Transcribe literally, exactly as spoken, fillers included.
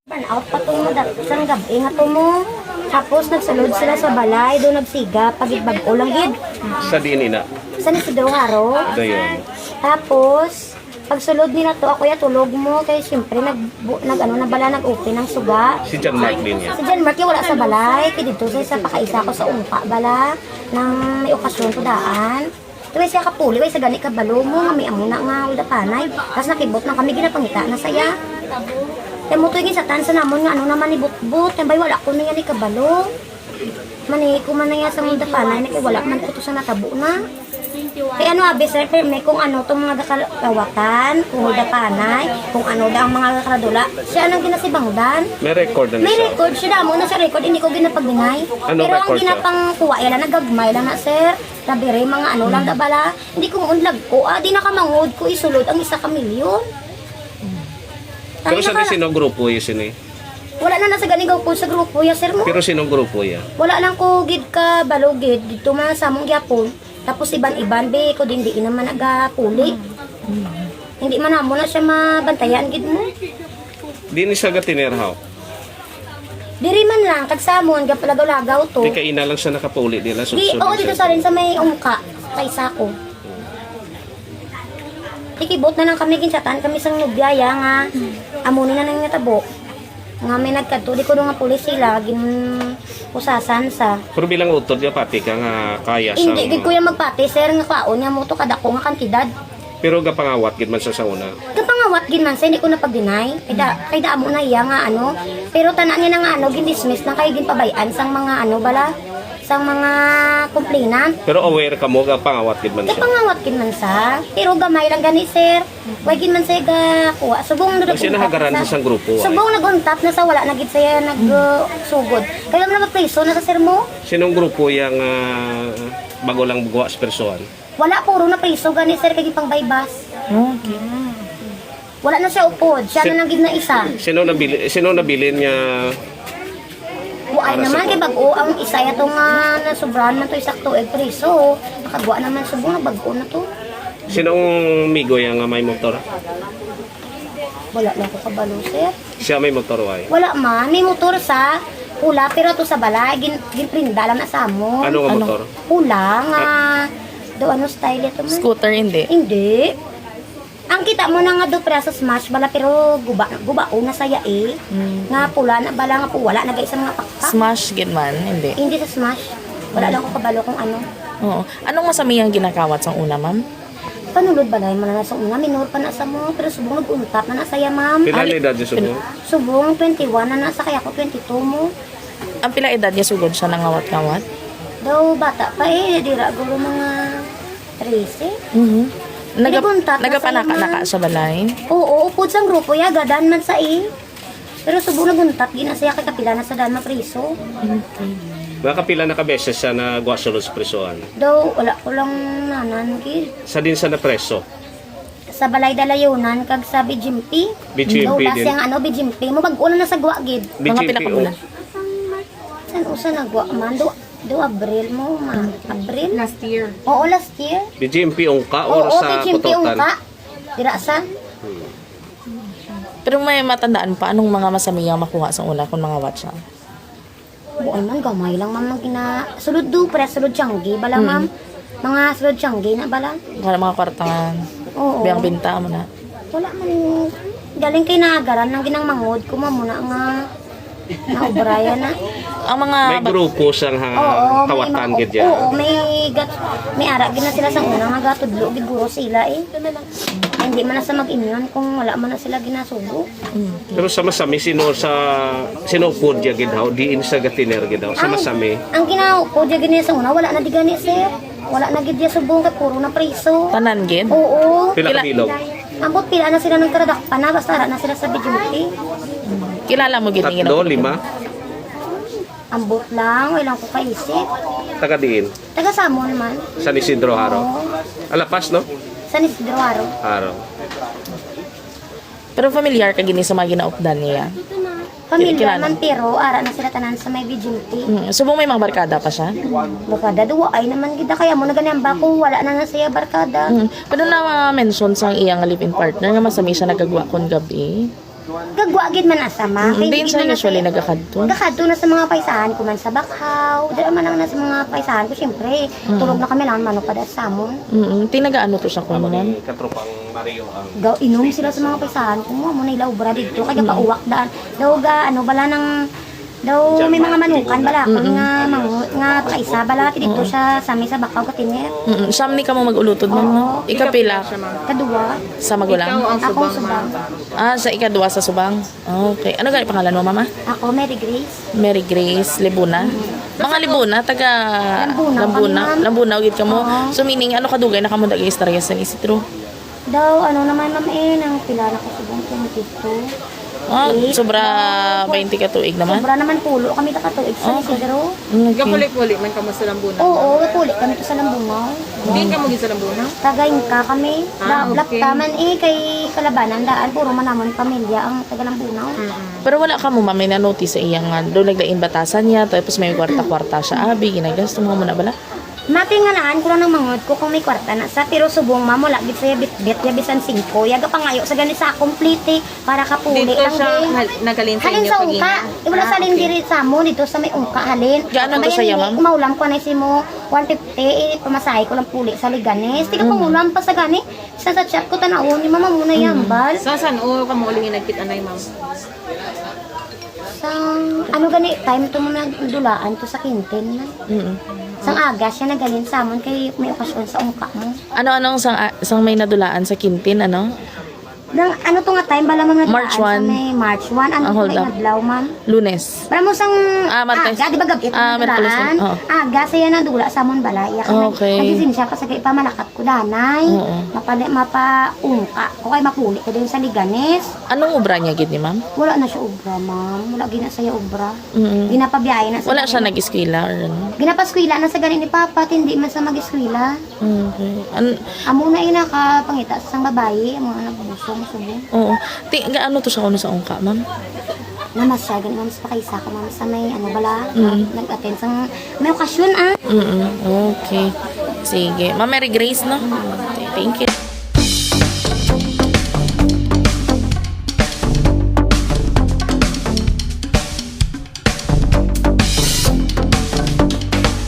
Burn out pa tong mga dat-, sang gab-i nga to mo. Tapos nagsulod sila sa balay, do nagsiga, pagid bag-o lang gid. Sa diin ina? Sa ni Isidro Haro. Dayon. Tapos, pagsulod nila to, ako ya tulog mo, kay siyempre nag, bu- nag ano na bala, nag-open ang suga. Si John Mark din niya. Si John Mark, yung wala sa balay, kay dito sa isa pakaisa ko sa ungka bala, nang may okasyon ko daan. Tuway siya kapuli, way sa gani kabalo mo, nga may amo na nga uldapanay. Tas nakibot na kami, ginapangita na saya. Kaya mo tuwing sa tan sa namon nga ano naman ni Butbut, tambay wala ko niya ni kabalo. Mani ko man na iya sa uldapanay, na kay wala man ko to sa natabo na. Kay ano, abi, sir, pero may kung ano tong mga gakal-, kawatan, kung uldapanay, kung ano da ang mga karadula. Siya nang ginasibangdan. May record na May siya. Record siya, damo na sa record, hindi ko ginapagdinay. Ano Pero ang record siya? Ginapangkuha, yan lang, nagagmay lang na, sir. Nabiri, mga ano lang, da bala. Hindi ko unlag ko, ah, di nakamangod ko isulod ang isa ka milyon. Pero Ay, sa naka- sino grupo yun sini? Wala na nasa gani ko sa grupo ya, sir mo. Pero sino grupo ya? Wala lang ko gid ka balugid dito man sa among gyapon. Tapos iban-iban be ko din di naman nagapuli. Hindi man amo na siya mabantayan gid mo. Di ni sa gatinera, haw? Diri man lang, kag samon, gapalagaw-lagaw to. Di kaina lang siya nakapauli nila, Di, susunod oo, dito siya. Sa rin sa may ungka, kay Sako. Ikibot na lang kami, ginsatan kami sang nobya ya nga amo ni na nang natabo. Nga may nagkadto, di ko nga pulis sila, gin usasan sa Pero bilang utod niya, pati ka nga kaya sa Hindi, gid kuya magpati, sir, nga kwaon niya mo to kadako nga kantidad. Pero gapangawat gid man sa, sa una. Gapangawat gid man sa, hindi ko na pag-deny. Kay da, kay da amo na iya nga ano. Pero tanan niya na nga ano, gindismiss na kay ginpabayan sang mga ano bala, sang mga complainant. Pero aware ka mo, gapangawat gid man siya. Gapangawat gid man sa. Pero gamay lang gani, sir. Way gid man siya gakuha. Subong Ang nag-untat sinahagaran na sa sa sang grupo, ay. Subong nag-untat na sa wala na gid siya nag uh, sugod. Kaya mo na mapriso na sa sir mo? Sinong grupo yang ah, bago lang bugo sa persohan? Wala, puro na priso gani, sir, kay gipangbaybas. Okay. Wala na siya upod, siya Sin- na nang gid na isa. Sino nabili, sino nabilin nga Buay Para sa naman kay buwan? Bag-o ang isa yato nga nasubrahan man to isakto eh priso. Nakagwa naman subong na bag-o na to. Sinong migo yang nga may motor? Wala lang ko kabalo, sir. Siya may motor, way? Wala man. May motor sa pula, pero ato sa balay, gin, ginprinda lang na sa amon. Ano nga Ano? Motor? Pula nga, Ah. Do ano style ito man? Scooter, hindi? Hindi. Ang kita mo na nga do pera sa smash bala, pero guba, guba una saya eh. Mm. Nga pula na bala nga po, wala na guys sa mga pakpak. Smash, gid man, hindi? Hindi sa smash. Wala lang ko kabalo kung ano. Oo. Anong masami ang ginakawat sa una, ma'am? Panulod balay mo na sa una, minor pa na sa mo, pero subong nag-untap na na saya, ma'am. Pila Ay, na edad niya subong? Subong, twenty-one na na sa kaya ko, twenty-two mo. Ang pila edad niya sugod siya nangawat-ngawat? Daw bata pa eh, dira gulo mga trese. Mhm. Naga-, Pinaguntat na sa nagapanaka-naka imo. Sa balay? Oo, upod sang grupo, ya, gadan man sa eh. Pero subong naguntat, gina siya kay kapila na sa dan mapriso. Mga kapila na ka beses siya nagwa sulod sa prisohan? Daw, wala ko lang nanan, gid. Sa din sa napreso? Sa Balay Dalayunan, kag sa B G M P. B G M P Daw, din. Siyang ano, B G M P. Mo, bag-o na sa gwa, gid. Mga B G M P pila ka bulan? San usa nagwa man? Do, do Abril mo, ma. Abril? Last year. Oo, last year. B G M P ungka or Oo, sa B G M P kutotan? Ungka. Dira sa? Hmm. Pero may matandaan pa anong mga masami ang makuha sa una kung mga watch siya? Buwan man, gamay lang man ang gina-, sulod do, pre, sulod tiyanggi, bala, Mm. ma'am. Mga sulod tiyanggi na, bala. Wala mga kwarta nga Oo. biyang binta mo na. Wala man, galing kay nagaran ng ginang mangod, kuma mo na nga naubra yan na. Ang mga May bag- grupo sang ha-, Oo, may kawatan mga, gid yan. Oo, may gat-, may ara gid na sila sa una nga gatudlo gid guro sila eh. Hindi man na sa mag-inyon kung wala man na sila ginasugo. Mm. Pero sa masami, sino sa, sino po diya gid haw? Diin sa gatiner gid haw? Sa Ang, masami? ang ginaupod diya gid niya sa una, wala na di gani, sir. Wala na gid diya subong kay puro na priso. Tanan gid? Oo. Pila ka Pila- bilog? Ambot pila na sila ng karadakpan na, basta ara na sila sa B G M P. Kilala mo gid ang Tatlo, ginagawa? Lima? Ambot lang, wala ko kaisip. Taga diin? Taga Samon man. San Isidro Haro? Oo. Alapas, no? San Isidro Haro. Haro. Pero familiar ka gini sa mga ginaupdan niya? Pamilya Kilala. Man, pero ara na sila tanan sa may B G M T. Mm. Subong may mga barkada pa siya? Barkada, duwa ay naman gid. Kaya mo na gani ang bako, wala na na siya barkada. Mm. Pero na-mention sang iyang live-in partner nga masami siya nagagwa kon gabi. Gagwa gid man asa, ma'am. Mm, Kay din gid sa man asa usually eh. Nagakadto. Gakadto na sa mga paisahan ko man sa Bakhaw. Dira man lang na sa mga paisahan ko, syempre. Tulog na kami lang, manok pa da sa amon. Mm, tinaga ano to sa kuno, ma'am? Daw inom sila sa mga paisahan ko mo, mo na ila obra dito, kaya pauwak daan. Daw ga, ano, bala nang, daw may mga manukan bala ako nga mangu, nga pakaisa bala, dito siya sa may sa Bakhaw, Katinir. Mm, siyam ni kamo mag-ulutod, ma'am, no? Oo. Ikapila? Kadua. Sa magulang? Akong subang. Ah, sa ikadua sa subang. Okay. Ano gani pangalan mo, mama? Ako, Mary Grace. Mary Grace Libuna. Mga Libuna, taga Lambunao Lambuna. kami, ma'am. Lambunao gid kamo. Oo. So meaning ano kadugay na kamo nag-istorya sa Isidro? Daw, ano naman, ma'am, eh, nang pila na ko subong kung dito. Ah, Eh, sobra daw, twenty ka tuig naman. Sobra naman pulo kami nakatuig sa Okay. Isidro. Okay. Gapuli-puli man kamo sa Lambunao? Oo, puli kami to sa Lambunao. Hindi ka mo sa Lambunao? Tagay ka kami. Ah, Lapta okay. man eh, kay Kalabanan daan, puro man namon pamilya ang taga Lambunao. Pero wala ka mo, ma'am, may na-notice sa iyang nga doon naglain batasan niya, tapos may kwarta-kwarta siya, abi, ginagasto mo muna bala? Matingalaan ko lang ng mangod ko kung may kwarta na sa, pero subong, ma'am, wala gid siya bitbit ya bisan singko. Yaga pangayo sa gani sa complete para kapuli Dito lang siya din. hal- naghalin sa Halin inyo sa pag-ina? ungka. Wala Ah, sa halin okay. Diri sa mo, dito sa may ungka halin. Gaano to Kaya saya, hindi, ma'am? Umaulam ko na si mo, one fifty, eh, pamasahe ko lang puli sa Liganes. Di ka pangulam pa sa gani. Sa sa chat ko, tanaw ni mama mo na yambal. Sa san o ka mo uling nagkita na, ma'am? Sa, ano gani, time to mo nagdulaan to sa Quintin na. Mm. Sang aga siya naghalin sa amon kay may okasyon sa ungka mo. Ano-anong sang, sang may nadulaan sa Quintin, ano? Nang, ano to nga time bala mga March dulaan one. Sa may March one? Ano Ang to hold may up. Adlaw, ma'am? Lunes. Para mo sang Ah, Martes. aga, di ba gabi Ah, Miyerkules dulaan? din. Oo. Aga siya nadula sa amon balay. Ako Okay. Nagisensya pa sa kay pamalakat ko danay. Oo. Mapa, mapaungka ko kay mapuli ko din sa Liganes. Anong obra niya gid ni ma'am? Wala na siya obra, ma'am. Wala gina saya obra. Mm. Ginapabiyahe na sa Wala siya gani. nag-eskwela or ano? Ginapaskwela na sa gani ni Papa, hindi man sa mag-eskwela. Okay. An Amo na ina ka pangita sa sang babayi, amo na nagbusong subo. Oo. Ti gaano to siya kuno sa ungka, ma'am? Namasya gani, ma'am, sa pakaisa ko, ma'am, sa may ano bala, Mm. nag-attend sang may okasyon, ah. Mm. Okay. Sige. Ma'am Mary Grace, no? Thank you.